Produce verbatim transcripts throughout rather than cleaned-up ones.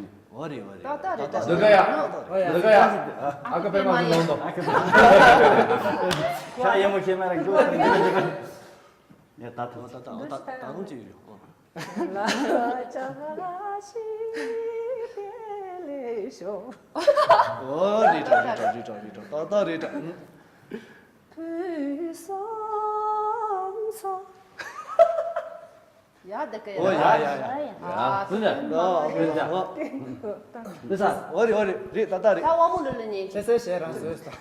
འདུག་འོ་རེད། འོ་རེད། ཏག་ཏག་རེད། ཏག་ཏག་འདི་ག་ཡ། འདི་ག་ཡ། ཨ་ཁ་པད་མ་གི་ལོང་དོ། ཤ་ཡ་མོ་ཁྱེད་མ་ར་འགྱོ། ཡ་ད་ད་ད་ད་ད་རུང་ཅིག་ཡོད་རེད། ལ་ཅ་ལ་ཤི་ཏེ། ལེ་ཤོ། ཨོ་རེད་དྲ་རེད་དྲ་རེད་དྲ་རེད་དྲ་ཏག་ཏག་རེད་དྲ། བུ་སང་ཚོ། ཡ་དེ་ཀ་ཡ། ཨོ་ཡ་ཡ་ཡ། ཡ། ཨ་ཙི་ཙི། ཨོ་ཨོ་ཨོ་ཨོ། འདི་ས། ཨོ་རེད་ཨོ་རེད་རེད་ཏག་ཏག་རེད། ད་དབང་མོ་ལོ་ལ་ཉན་ཆེ། ཁྱེད་ཚོའི་ཞལ་རང་བཟོས་སོ།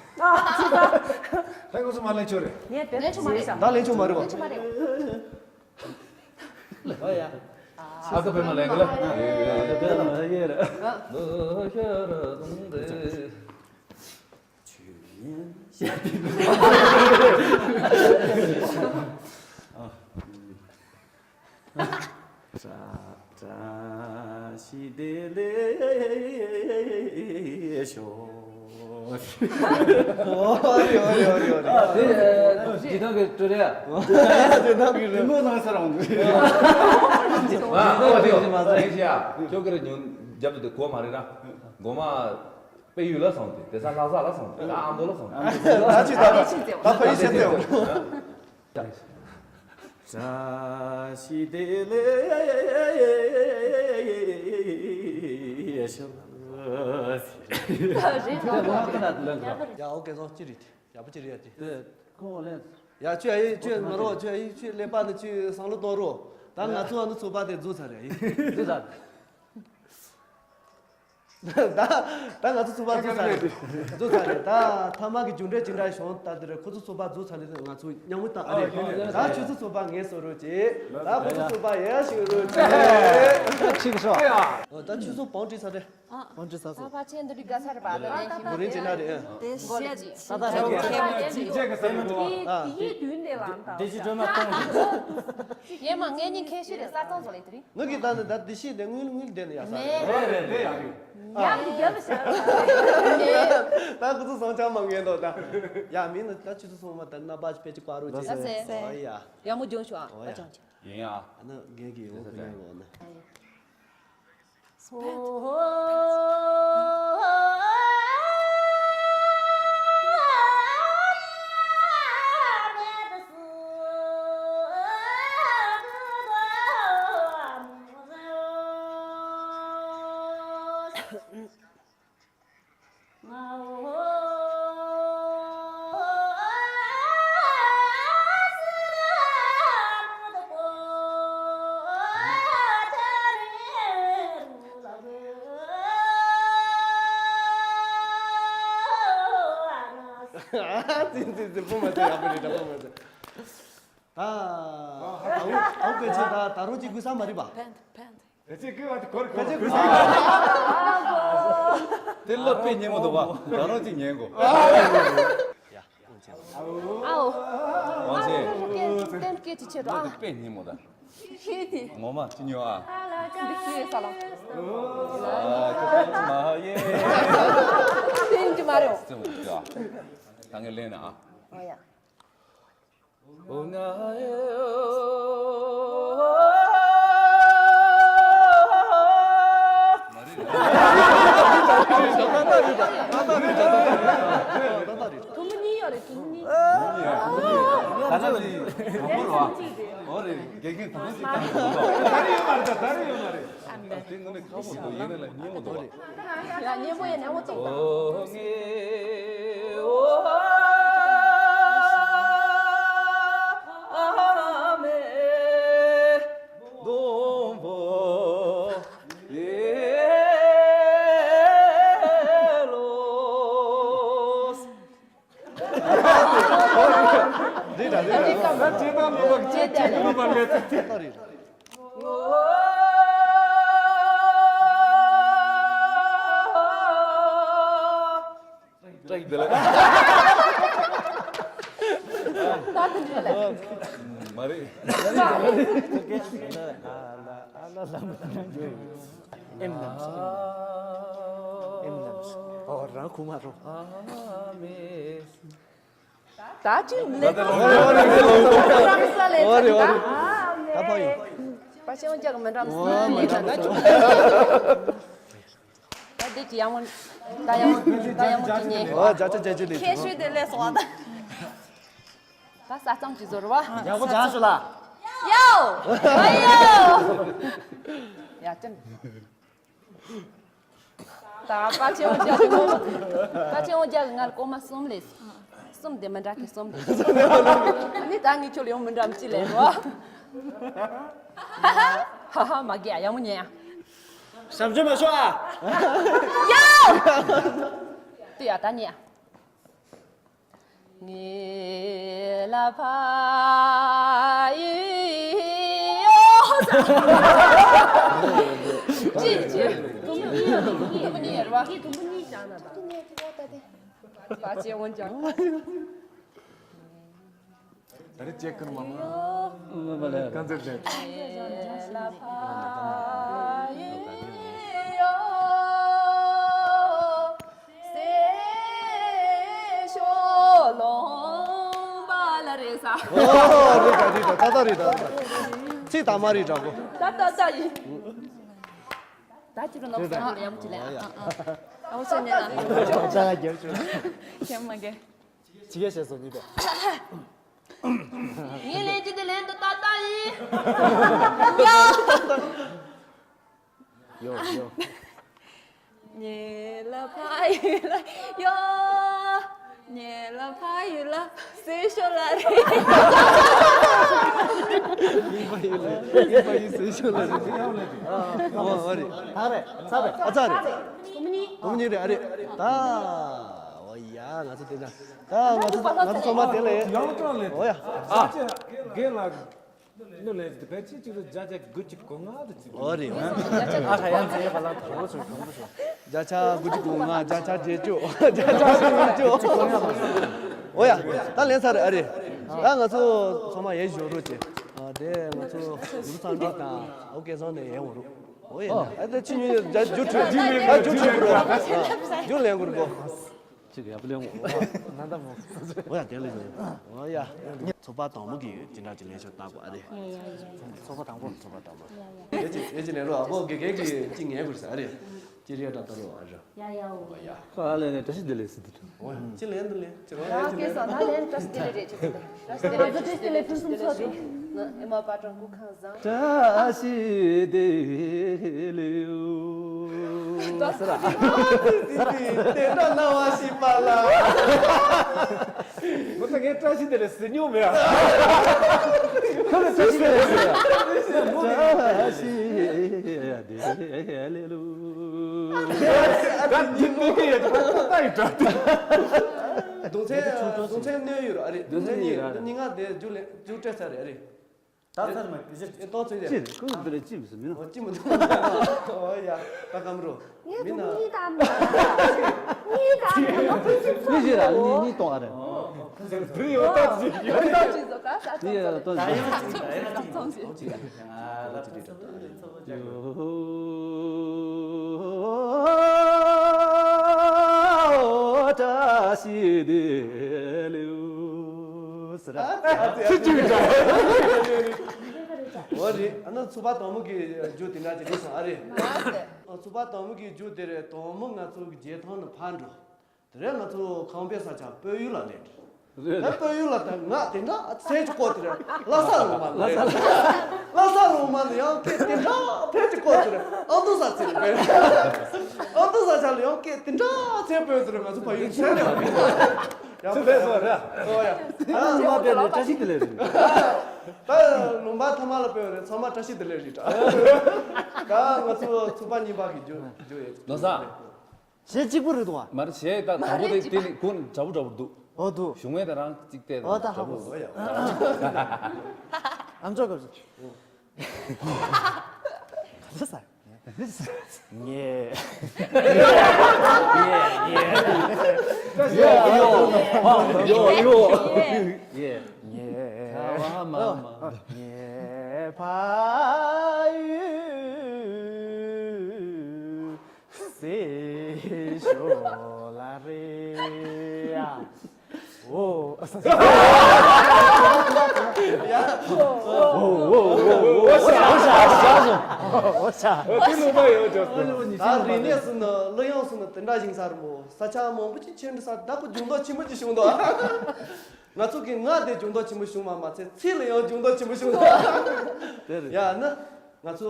ཧེ་ཁོ་ཚོ་མ་ལེན་ཆོག་རེད། ངས་དེ་ལེན་ཆོག་མ་རེད། ད་ལེན་ཆོག་མ་རེད་བ། ལེན་ཆོག་མ་རེད། ཨོ་ཡ། ཨ་ཁུ་པད་མ་ལེན་གི་ལ། ཨ་ཁུ་པད་མ་ཡེ་རེད། ཨ། བཀྲ་བཀྲ་ཤིས་བདེ་ལེགས་ཤོག། ཨོ་རེད་ཨོ་རེད་ཨོ་རེད་ཨོ་རེད། ཨ་དེ་ཇི་ལྟར་གི་སྤྲོ་རེད། ཇི་ལྟར་གི་རེད། མོ་ནང་སར་འོང་གི། ཨ་ཨོ་དེ་ཨོ་དེ་མ་ཟ་ཡིན་ཤི་ཡ། ཁྱོད་ཀྱི་རེ་ཉུང་རྒྱབ་ཏུ་དེ་གོ་མ་རེད་ར། མགོ་མ། དཔལ་ཡུལ་ལ་སོང་སྟེ་དེ་ས་ལྷ་ས་ལ་སོང་སྟེ་ད་ཨ་མདོ་ལ་སོང་སྟེ། ད་ཅི་ད་ད་ད་ཕ་ཡུལ་ཆེ་སྟེ། བཀྲ་ཤིས་བདེ་ལེགས་ཤོག། ཡ་ཨོ་ཀེ་སོང་ཅི་རེད། ཡག་པོ་ཅི་རེད་ཡ་ཅི། ཁོང་ལན། ཡ་ཁྱོད་ཨ་ཡེ་ཁྱོད་མ་རོ་ཁྱོད་ཨ་ཡེ་ཁྱོད་ཀླད་པ་ནི་ཁྱོད་བསམ་བློ་གཏོང་རོགས། ད་ང་ཚོ་ཨ་ནི་ཚོགས་པ་དེ་རྫོགས་ཚར་རེད། རྫོགས་ཚར། ད་ད་ང་ཚོ་ཚོགས་པ་རྫོགས་ཚར་རེད། རྫོགས་ཚར་རེད། ད་ཐ་མ་གི་རྒྱུ་འབྲས་ཅི་འདྲ་བྱུང་ད་དེ་རེད། ཁོ་ཚོ་ཚོགས་པ་རྫོགས་ཚར་རེད། ང་ཚོ་མཉམ་པོ་ད་ཨ་རེད། ད་ཁྱོད་ཚོ་ཚོགས་པ་ངས་བཟོ་རོགས་བྱེད། ད་ཁོ་ཚོ་ཚོགས་པ་ཡར་ཞུ་རོགས་བྱེད། ཅིག་ཤོག། ད་ཁྱོད་ཚོ་བང་སྒྲིག་ཚར་རེད། བང་སྒྲིག་ཚར་སོང་། ད་ཕལ་ཆེར་འདི་འདྲའི་དགའ་ས་རེད་པ། ད་ལན་ཞིག་མགོ་རིལ་ཅི་འདྲ་རེད། དེ་མགོ་ལ་ཅི། ད་ད་ད་ད་ད་ད་ད། ཡིད་དུས་འདི་ལ་འདའ། ཌི་ཇི་ཊལ་མ་གཏོང་། ངས་མ་ངས་ནི་ཁྱད་ཤོས་རེད། ས་ཚང་བཟོ་ལེ་དེ་རིང་། ངུ་གི་ད་ནི་ད་འདི་ཤི་དེ་དངུལ་དངུལ་དེ་ནི་ཡ་ས་མེད། རེད་རེད་རེད་ཡ་རེད། ཡག་གི་རྒྱབ་ལ་བཞག་ར། ད་ཁོ་ཚོ་སོང་ཆང་མ་ངན་འདུག་ད། ཡ་མིན་ན་ད་ཁྱོད་ཚོ་སོང་མ་ད་ན་པ་ཅི་ཕལ་ཆེར་བཀའ་རོགས་བྱེད། ལགས་སེ། ཨོ་ཡ། ཡག་མོ་སྦྱོང་ཤོག་ཨ། ཨོ་ཡ། ཨ་ཅང་ཅི། ཡིན་ཡ། ཨ་ན་རྒན་གྱི་ཡོང་ཁོ་ཡོང་ལོ་ན། ཙི་ཙི་ཙི་སྤུ་མ་ཙི་ཡག་པོ་རེད་ད་སྤུ་མ་ཙི། ད་ཨའུ་ཨའུ་སྐད་ཆ་ད་ད་རུང་ཅིག་དགོས་ས་མ་རེད་པ། ཕན་ཕན། ཕལ་ཆེར་སྐྱེ་བ་དེ་གོ་རེ་གོ་རེ་གོ་རེ། དེ་བློ་དཔེ་ཉེ་མོ་འདུག་བ། ད་རུང་ཅིག་ཉན་དགོས། ཨའོ། ཝང་ཆེ། ཨ་ལོ་ལོ་སྐད་ཅིག་བསྟན་སྐད་ཅིག་བྱེད་དོ་ཨ། དཔེ་ཉེ་མོ་ད། ཁྱེད་དེ། ངོ་མ་ཅི་ཉོ་ཨ། འདི་ཁྱེད་ས་ལ། ཨ་ཁྱེད་དེ་མ་ཡེ། དེ་ཡིན་གྱི་མ་རེད། ཙི་མོ་ཅི་ཨ། ད་ངས་ལེན་ན་ཨ། ཨོ་ཡ། ཐུམ་གཉིས་ཡོད་རེད་ཐུམ་གཉིས། ད་ལྟ་ལ་ཡིན། ཨོ་རེད། དགེ་རྒན་ཐུམ་གཉིས་ད་ལྟ་ཡོད་མ་རེད། ད་ལྟ་ཡོད་མ་རེད། དེ་ངོ་ནས་ཁ་བོ་འདུག་ཡིན་ན་ལ་སྙན་མོ་འདུག་བ། ཡ་སྙན་པོ་ཡ་སྙན་པོ་འདུག་ཨོ་ངེ་ཨོ་ཨ་མེ་སྡོང་པོ་ཡེ་ལོ། འདི་འདྲ་འདི་འདྲ། ད་ཅེ་ད་མོ་བ་ཅེ་ཅེ་མོ་བ་ལེ་ཚེ་ཚེ་ད་རེད། ཏྲེག་འདི་ལ། ད་དེ་འདྲ་ལ། མ་རེད། ཨེམ་ནམ་སི། ཨེམ་ནམ་སི། ཨོ་རང་ཁུ་མ་རོ། ད་ཅི་ནས། ཨོ་རེ་ཨོ་རེ། ད་ཕ་ཡོང་། པ་ཆེན་པོ་རྒྱག་མི་འདྲ་མི་སྲིད་ལས་ཀ་ན་ཅུ། ད་འདི་ཅི་ཡང་མོ། ད་ཡང་མོ་ད་ཡང་མོ་ཅི་ཉེ། ཨོ་ཇ་ཅ་ཇ་ཅ་ལས། ཁྱེད་ཤུལ་དེ་ལས་སོང་བ་ད། ད་ས་གཙང་ཅི་བཟོ་རུ་བ། ཡག་པོ་ཇ་ཞུ་ལ། ཡའོ། ཨ་ཡའོ། ཡ་ཅན། ད་དཔའ་ཆེན་དབང་རྒྱལ་གྱི་ངོ་མ། དཔའ་ཆེན་དབང་རྒྱལ་གྱི་ང་ལ་གོང་མ་གསུམ་ལས། གསུམ་དེ་མི་འདྲ་གི་གསུམ་ལས། ཨ་ནི་ད་ངས་ཁྱོད་ལ་ཡང་མི་འདྲ་མི་གཅིག་ལས་རོ། ཧ་ཧ་མ་རྒྱལ་ཡག་མོ་ཉན་ཡ། ཞབས་ཕྱི་མ་ཤོག་ཨ། ཡ། དུ་ཡ་ད་ཉན་ཡ། ངེ་ལ་ཕ་ཡི་ཡོ། ཅི་ཅི། དུམ་བུ་གཉིས་ཡོད་རེད་པ། དུམ་བུ་གཉིས་ཡོད་རེད་པ། དུམ་བུ་གཉིས་བཞག་ན་ད། དཔའ་ཆེན་དབང་རྒྱལ། ད་རེས་ཅེག་ཀུན་མ་མ། ཀན་སར་ཅན། ཨོ་རེད་ད་རེད་ད་ད་ད་རེད་ད། ཚིག་དང་མ་རེད་དྲག་གོ། ད་ད་ད་ཡིན། ད་ཅི་རུ་ནོག་ས་ལ་ཡམ་ཅི་ལ། ཨོ་ཅི་ནས་ད། ད་རྒྱབ་ཆོག་ཁྱེད་མ་གེ། ཅི་གེ་བྱས་སོང་གཉིས་པས། ངས་ལན་ཅི་དེ་ལན་དུ་ཏག་ཏག་ཡིན། ཡོ་ཡོ། ཉེ་ལ་ཕ་ཡུལ་ལ་ཡོ། ཉེ་ལ་ཕ་ཡུལ་ལ་སེ་ཤོ་ལ་རེད། ཉེ་ལ་ཕ་ཡུལ་ལ་ཉེ་ལ་ཕ་ཡུལ་སེ་ཤོ་ལ་རེད། ཨོ་ཨོ་རེད། ད་རེད་ཚ་རེད། ཨ་ཚ་རེད། དུམ་གཉིས་རེད། ཨ་རེད་ད། ཨོ་ཡ་ང་ཚོ་དེ་ན། ད་ང་ཚོ་ང་ཚོ་ཚང་མ་དེ་ལ་ཡོད། ཡང་ཀྲང་ལེ། ཨོ་ཡ། ཨ། རྒན་ལགས། ནུ་ལེ་དེ་བས་ཅི་ཅིག་ལ་བརྒྱ་ཆ་དགུ་གཅིག་གོ་ལྔ་དུ་ཅིག་ཨོ་རེད། ཨ་ཁ་ཡང་ཚེ་བ་ལ་དང་པོ་སོང་དང་པོ་སོང་། བརྒྱ་ཆ་དགུ་གཅིག་གོ་ལྔ། བརྒྱ་ཆ་བརྒྱད་ཅུ། བརྒྱ་ཆ་སུམ་ཅུ། ཨོ་ཡ། ད་ལན་ཚར་རེད། ཨ་རེད། ད་ང་ཚོ་ཚང་མ་ཡལ་ཞོར་རོགས་བྱེད། ཨ་དེ་ང་ཚོ་ཡུལ་ཚང་འགྲོ་དང་ཨོ་སྐལ་བཟང་ནས་ཡལ་འོང་རོགས། ཨོ་ཡ། ཨ་ད་ཕྱི་ཉིན་རྒྱ་རྒྱུ་ཁྲུ་ད་རྒྱུ་ཁྲུ་འགྲོ། རྒྱུ་ལེན་དགོས་རེད་གོ། ཅིག་ཡག་པོ་ལེན་འོ། ན་ད་མོ། ཨོ་ཡ་དེ་ལེན་ནས། ཨོ་ཡ། ཚོགས་པ་དང་པོ་གི་དེ་འདྲ་ཅིག་ལེན་ཆོག་བཏགས་པ་ཨ་རེད། ཚོགས་པ་དང་པོ། ཚོགས་པ་དང་པོ། ཡ་ཡ། ཡ་ཅི་ཡ་ཅི་ལེན་རོགས། ཨ་ཁོ་དགེ་རྒན་གྱིས་ཅི་ངེས་དགོས་ས་ཨ་རེད། ཅི་རེད་ད་ད་རོགས་ཨ་རེད། ཡ་ཡ་འོ། ཨོ་ཡ། ཁ་ལེན་ནས་བཀྲ་ཤིས་བདེ་ལེགས་ཟེར་དུས། ཨོ་ཡ་ཅི་ལེན་དུ་ལེན་ཅི་རོགས་ཡ་ཅི་ལེན། ཨ་ཁེ་སོ་ད་ལེན་བཀྲ་ཤིས་བདེ་ལེགས་རེད་ཅི་ཟེར། ང་ཚོ་བཀྲ་ཤིས་བདེ་ལེགས་ཕུན་སུམ་ཚོགས་ཤིག་ང་ཨེ་མ་པ་ཀྲང་ཀུ་ཁང་བཟང་། བཀྲ་ཤིས་བདེ་ལེགས་ཟེར་ར། དེ་འདྲ་སྣང་བ་ཞིག་པ་ལ། མོ་ད་ངས་བཀྲ་ཤིས་བདེ་ལེགས་ཟེར་མྱོང་མེད་ཨ། ཁ་ལ་བཀྲ་ཤིས་བདེ་ལེགས་ཟེར་ཡ། བཀྲ་ཤིས་བདེ་ལེགས། ད་འདི་ནོ་གི་ཡ་ད་ད་ཡི་དྲག་ཏུ། གདུང་སེམས་གདུང་སེམས་གནོན་ཡོད་ར་ཨ་རེད། གདུང་སེམས་གནོན་ཡོད་ར། གདུང་སེམས་གནོན་ཡོད་ར། མི་ང་དེ་རྒྱུ་ལེ་རྒྱུ་སྤྲད་ཚར་རེད་ཨ་རེད། ད་ཚར་མ་གི་ཅི་ཏོ་ཚོད་ཅི་ཅི་ཀུན་དུ་རེ་ཅི་མི་སྲིད་མི་ནོ། ཅི་མི་འདུག་ཨོ་ཡ་ད་ཀམ་རོ། ངས་མི་དུང་ན་གཉིས་དང་། གཉིས་དང་། གཉིས་ཞིག་ར་གཉིས་གཉིས་གཏོང་ཨ་རེད། དུ་ཡོད་ད་ཅི་ཡོད་ད་ཅི་ཟོ་ད་ད་ཅི་ཡོད་ད་ཅི་ད་ཡོད་ཅི་ད་ཡོད་ཅི་ད་ཡོད་ཅི། བཀྲ་ཤིས་བདེ་ལེགས་ཟེར། ཨ་ཙི་ཙི་ཙི་ཙི། འོ་རེད། ཨ་ནི་ཚོགས་པ་དང་པོ་གི་རྒྱུ་དེ་འདྲ་ཅིག་རེད་སོང་ཨ་རེད། ཨ་ཚོགས་པ་དང་པོ་གི་རྒྱུ་དེ་རེད། དང་པོ་ང་ཚོ་གི་རྒྱལ་ཐང་ནས་ཕར་འགྲོ། དེ་རིང་ང་ཚོ་ཁང་པའི་ས་ཆ་སྤོས་ཡུལ་ལ་སླེབས་རེད། ད་སྤོས་ཡུལ་ལ་ད་ང་དེ་འདྲ་ཚེ་གཅིག་པོ་དེ་རིང་ལྷ་ས་ལུང་མ་ལ་ལྷ་ས་ལུང་མ་ལ་ཡང་སྐད་དེ་འདྲ་ཕལ་གཅིག་པོ་དེ་རིང་ཨ་མདོ་ས་ཚེ་ལ་སྤོས། ཨ་མདོ་ས་ཆ་ལ་ཡང་སྐད་དེ་འདྲ་ཚེ་སྤོས་དེ་རིང་ང་ཚོ་ཕ་ཡུལ་ཚེ་ལ་ཡང་ཚེ་ཕལ་སོང་ར། ཨོ་ཡ། ད་ལུང་མ་སྤོས་ནས་བཀྲ་ཤིས་བདེ་ལེགས་རེད། ད་ལུང་པ་ཐ་མ་ལ་སྤོས་རེད། ཚང་མ་བཀྲ་ཤིས་བདེ་ལེགས་རེད། ད་ང་ཚོ་ཚོགས་པ་གཉིས་པ་གི་རྒྱུ་རྒྱུ་ཡོད། ལོ་ས། གཞས་གཅིག་པུ་རེད་འདུག་བ། མ་རེད། གཞས་ད་དང་པོ་དེ་དེ་ནི་ཀུན་འདྲ་པོ་འདྲ་པོ་འདུག་ཨོ་འདུག་གཞུང་བས་ད་རང་གཅིག་བལྟས་ཨོ་ད་འདྲ་པོ་ཧ་འདུག་གོ་ཡ། ཨམ་ཅོག་སྐབས་སུ། ག་ཚོད་ཟ། ངས། ངས་ངས། ཡོ་ཡོ། ཡོ་ཡོ། ངས། ངས། ངས་ཕ་ཡུལ། སེ་ཤོ་ལ་རེ་ཡ། ཨོ། ཨོ། ཨོ། ཨོ། ཨོ། ཨོ། ཨོ། དེ་ལོ་མ་ཡོད་ཅོ། ད་རིག་གནས་སུ་ནི་གླུ་དབྱངས་སུ་ནི་དེ་འདྲ་ཞིག་ས་རུ་མོ། ས་ཆ་མང་པོ་ཅིག་ཆེན་འདྲི་ས་བདག་པོ་ལྗང་མདོག་ཆེན་པོ་ཅིག་བྱུང་འདུག་ང་ཚོ་གི་ང་དེ་ལྗང་མདོག་ཆེན་པོ་བྱུང་བ་མ་ཚད་ཚིག་ལ་ཡང་ལྗང་མདོག་ཆེན་པོ་བྱུང་འདུག་དེ་རེད། ཡ་ནི་ང་ཚོ།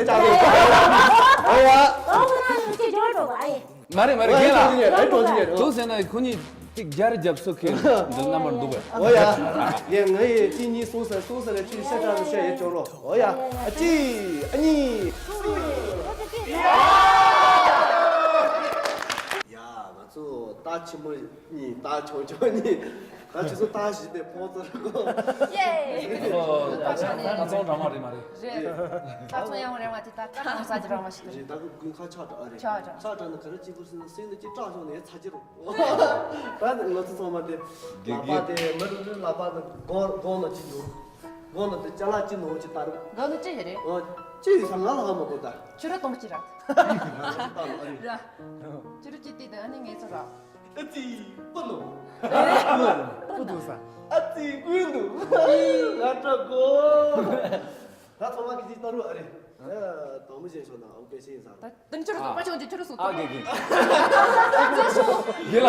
ཡ་ཅག་ཏུ། ཨོ་ཡ། ཨོ་ཁོ་རང་ཡང་ཅིག་འབྱོར་འགྲོ་བ་ཨེ། མ་རེད་མ་རེད། རྒན་ལགས། ཨོ་ཡ་ཅོག་ཅིག་ཡ། ཅོག་ཟེར་ན་ཁོ་གཉིས་ཅིག་རྒྱལ་རྒྱབ་སུ་ཁེལ་འདི་རྣམ་པར་འདུག་པས། ཨོ་ཡ། ཡ་ངའི་ཅི་གཉིས་སོང་ཟེར་སོང་ཟེར་ལ་ཅི་ཤ་ཁྲག་ཏུ་ཤ་ཡ་ཅོག་རོ། ཨོ་ཡ། ཨ་ཅི། ཨ་གཉིས། ཡ་ང་ཚོ་ད་ཆི་མོ། གཉིས། ད་ཆུང་ཆུང་གཉིས། ད་ཆུ་ཚོད་ད་བཞི་དེ་ཕོག་ཚར་གོ། ཡེ། ཨོ། ད་ད་ཚོང་འདྲ་མ་རེད་མ་རེད། རེད། ད་ཚོང་ཡང་རེད་མ་དེ་ད་ད་ཁང་ས་ཅི་རང་མ་ཞིག་རེད། ད་གུ་གུན་ཁ་ཆག་འདྲ་ཨ་རེད། ཆག་འདྲ། ཆག་འདྲ་ནི་ག་རེ་གཅིག་པུ་སྲིད་ན་སྲིད་ནི་གཅིག་སྐྲག་ཤོག་ནས་ཚ་ཅི་རུ། ད་ནི་ང་ཚོ་ཚང་མ་དེ། དགེ་ལག་པ་རྒན། དེ་མི་རུ་རུ་ལག་པ་ནི་སྒོ་སྒོ་ནང་ཅི་ཡོད། སྒོ་ནང་དེ་ཅ་ལག་ཅི་ནོར་ཅི་ལྟར། སྒོ་ནང་ཅི་ཡོད་རེད། ཨོ། ཅི་ཡོད་ས་ང་ལ་ཧ་མ་གོ་ད། ཁྱོད་ར་སྟོང་པ་ཅི་ར། ང་ཚོ་ལྟ་ནོ་ཨ་རེད། ར། ཁྱོད་ར་ཅི་བལྟས་ད་ཨ་ནི་ངས་ཚོ་ར། ཨ་ཙི་སྤུ་ནོ། སྤུ་འདུག་ས། ཨ་ཙི་སྤུ་འདུག་ང་སྐྲག་གོ། ད་ཚང་མ་གི་ཅིག་ལྟ་རུ་ཨ་རེད། ད་དང་མི་བཞེས་ཤོག་ན་ཨོ་ཀེ་ཤེས་ཡིན་ས། ད་དེ་ཁྱོད་ར་སོང་པ་ཆུང་ཅིག་ཁྱོད་ར་སོང་ཨ་དགེ་དགེ།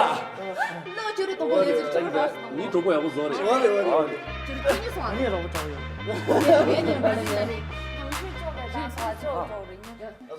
ལོ་ཁྱོད་ར་དང་པོ་ལས་ཟེར་ཁྱོད་ར་སོང་། མི་གྲོགས་པོ་ཡག་པོ་བཟོ་རེད། ཨོ་རེད་ཨོ་རེད། ཁྱོད་ར་ཁྱོད་གཉིས་སོང་ཨ། ངས་རོགས་པ་དྲག་ཡོད། ངས་ངས་ངས་མ་ཤེས་ན་རེད། ཐང་ཆུ་ཅོག་རེད། ད་ས་ཅོག་ཅོག་རེད།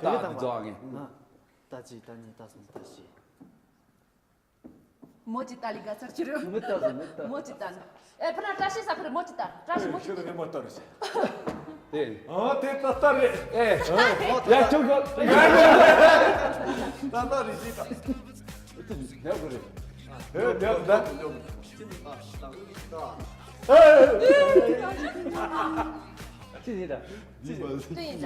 ད་དེ་རྫོགས་ངེས། ད་གཅིག་ད་གཉིས་ད་གསུམ་ད་བཞི། མོ་ཅིག་ལྟ་ལི་དགའ་ཚར་ཅི་རུ། མི་ལྟ་ཟེར་མི་ལྟ། མོ་ཅིག་ལྟ་ན། ཨེ་ཕ་ན་བཀྲ་ཤིས་ས་ཕུར་མོ་ཅིག་ལྟ། བཀྲ་ཤིས་མོ་ཅིག་ལྟ། ཁྱོད་ཀྱིས་མོ་ལྟ་རུ་ཤ། དེ། ཨ་དེ་ལྟ་ལྟ་རེད། ཨེ། ཡ་ཁྱོད་ཁྱོད། ལྟ་ལྟ་རེད་ཅིག་ལྟ། དེ་ལྟ་རེད། ཨེ་ལྟ་ལྟ། ཅི་ཡིན་ད། ཅི་ཡིན་ད།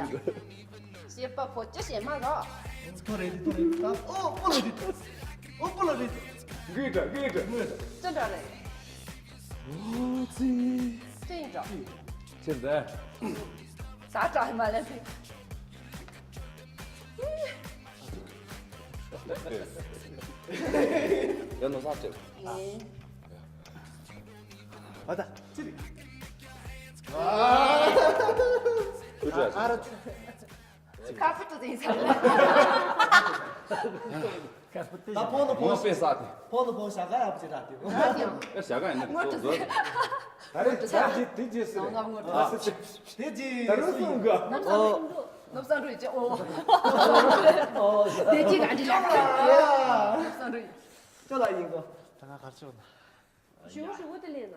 ཞེས་པ་ཕོ་ཅི་ཞེས་མ་རོ། ཐོ་རེ་དི་ཐོ་རེ་དི་ད། ཨོ་པོ་ལོ་དི། ཨོ་པོ་ལོ་དི། གི་ད་གི་ད། ཅི་འདྲ་རེད། ཨོ་ཙི། ཅི་ཡིན་འདྲ། ཅི་འདྲ། ད་དྲག་མ་ལན་ཕི། ཡ་ནོ་ས་ཅེ། ཨ་ད་ཅི་རེད། ཨ་ར། ཁ་ཕུ་ཏུ་ཟིན་ས་རེད། ཁ་ཕུ་ཏུ་ད་ཕོ་ནུ་ཕོ། ངོ་དཔེ་ས་དེ། ཕོ་ནུ་ཕོ་ཞག་ག་ཡག་ཅི་ར་དེ། ཨ་ཞག་ག་ཡིན་ན་ངོ་ཏུ་ཟོ་ཟོ། ད་རེས་ད་ཅི་དེ་ཅི་སི་རེད། ང་ངོ་ཏུ་ཨ་ཟོ། དེ་ཅི་ད་རུ་སུང་ག་ནོབ་སང་རུ་ཡིན་ནོབ་སང་རུ་ཡིན་ཅི་ཨོ། དེ་ཅི་ག་འདི་ལོག་ནོབ་སང་རུ་ཡིན། ཅོ་ལ་ཡིན་གོ། ད་ང་གར་ཆོག་ན། ཞུ་ཞུ་དེ་ལེན་ན།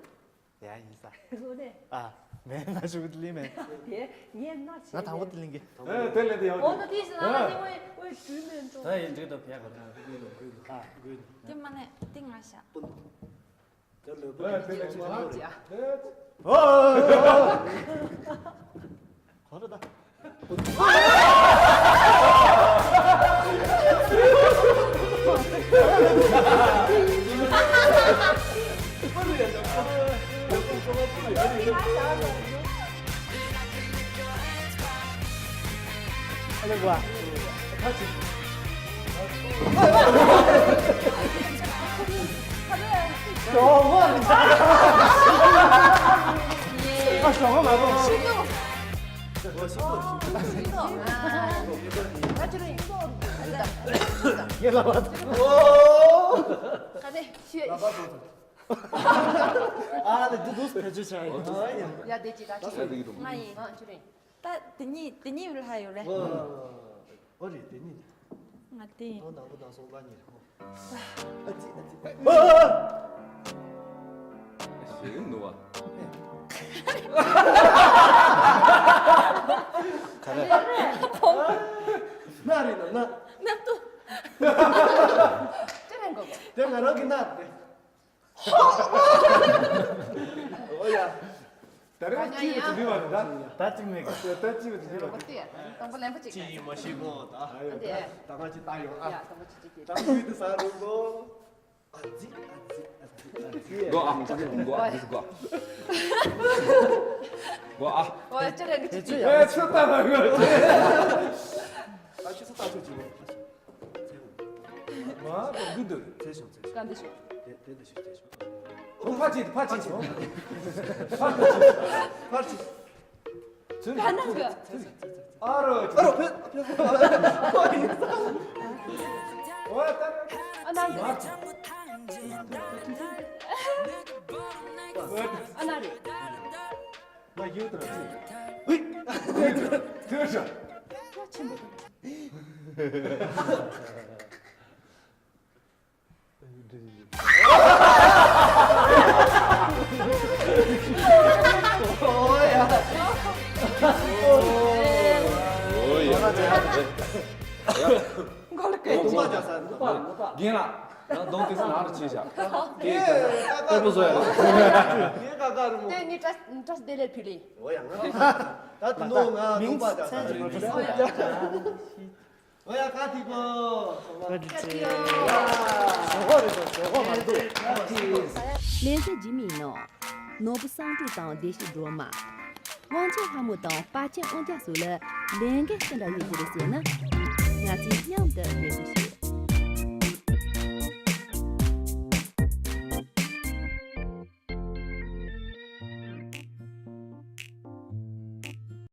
ཡ་ཡིན་ས། ཨོ་ནེ། ཨ། མེད་ང་ཞུ་དེ་ལེན་མེད། དེ་ངས་ན་ཆེ། ང་དང་པོ་དེ་ལེན་གི། ཨེ་དེ་ལེན་དེ་ཡག་ཨོ་ནོ་དེ་ཞིག་ན་ནི་ཝེ་ཝེ་ཞུ་མེད་འགྲོ། ད་ཡིན་འགྲིག་ཏོ་ཕེ་ག་ད་གུ་ལོ་གུ་ལོ་གུ་ལོ། དེ་མ་ནེ་དེ་ང་ཤ། དེ་ལོ་པོ་དེ་ལེན་དེ་ང་ཤ། ཨོ། གོ་ར་ད། ཨ་ཞོགས་མ་རོ། ཡེ་ལ་བ། ཨ་ལེ་དེ་དུས་ཕལ་ཆེར་ཆགས་ཡིན། ཡ་དེ་ཅི་ད་ཅི། ང་ཡིན། ཨ་ཅི་རེད། ད་དེ་གཉིས་དེ་གཉིས་ལ་ཧ་ཡོད་རེད། ཨོ་རེད་དེ་གཉིས། ང་དེ་ཡིན། ཨོ་ནང་པོ་དང་སོང་ལ་གཉིས་རེད། ཨ་ཙི་ཨ་ཙི། ཞེ་གི་ནུ་བ། ག་རེ། ན་རེད་ན་ན། ནབ་ཏུ། ཅི་རེད་གོ་གོ། དེ་ང་རང་གི་ན་རེད། ཨོ་ཡ། ད་རེས་གཅིག་གི་དུས་འདི་བ་རེད་ད། ད་གཅིག་མེད་གི། ད་གཅིག་གི་དུས་འདི་བ་རེད། དང་པོ་ལན་པོ་གཅིག་གཅིག་ཡིན་མ་ཤེས་གོ་ད། ཨ་ཡོ་ད་ད་ང་ཅི་ད་ཡོང་ཨ། ཡ་དང་པོ་གཅིག་གཅིག་གཅིག་ད་ངུས་དུ་ས་རུང་གོ། ཨ་ཙི་ཨ་ཙི་ཨ་ཙི་ཨ་ཙི། གོ་ཨ་ཙི་གོ་ཨ་ཙི་གོ། གོ་ཨ། ཨོ་ཅི་རེད་གི་ཅི་ཅི། ཨེ་ཚུ་ད་ལ་གོ་ཅི། ད་ཆུ་ཚོད་ད་ཆུ་ཅི་རེད། མ་དང་གི་འདུག་ཚེ་ཤོག་ཚེ་ཤོག་ག་འདི་ཤོག་དེ་དེ་འདི་ཤོག་དེ་ཤོག་ཁོང་ཕ་ཅིག་ཕ་ཅིག་ཕ་ཅིག་ཕ་ཅིག་ཕ་ཅིག་ཚུན་ག་ནང་གི་ཨ་རོ་ཨ་རོ་ཕེ་ཕེ་ཨོ་ཡིན་ས། ཨ་ནང་གི་ཨ་ནང་གི་ང་ཡོད་དང་ཅི། ཧུད། ཐོས་ཤོག་ཡ་ཆེན་པོ། ཨོ་ཡ། ཨོ་ཡ། མགོ་ལ་སྐད་ཅིག་རྒན་ལགས། ང་གདོང་དེ་ཚོ་ནང་དུ་ཕྱིན་བཞག་ཨེ་ཀ་ཀ་ལྟ་བུ་བཟོ་ཡ་རེད། ཨེ་ཀ་ཀ་རུ་མོ། དེ་ནི་བཀྲ་བཀྲ་བདེ་ལེགས་ཕུལ་ལེ། ཨོ་ཡ་ང་ད་དུ་ནོ་ང་མིང་གདོང་པ་རྒྱག་ས་རེད། ཨོ་ཡ་ཀ་ཐིག་པོ། ཀ་ཐིག་པོ། ཟོ་ཧོ་རེད་དོ་ཟོ་ཧོ་མ་འདུག་ལན་ཚ་ཇི་མི་ནོ། ནོར་བུ་བསམ་གྲུབ་དང་བདེ་སྐྱིད་སྒྲོལ་མ། དབང་ཆེན་ལྷ་མོ་དང་དཔའ་ཆེན་དབང་རྒྱལ་སོགས་ལ་ལས་འགན་ཅི་འདྲ་ཡོད་ཀྱི་རེད་ཟེར་ན། ང་ཚོས་མཉམ་དུ་ལས་འགུལ་ཞིག་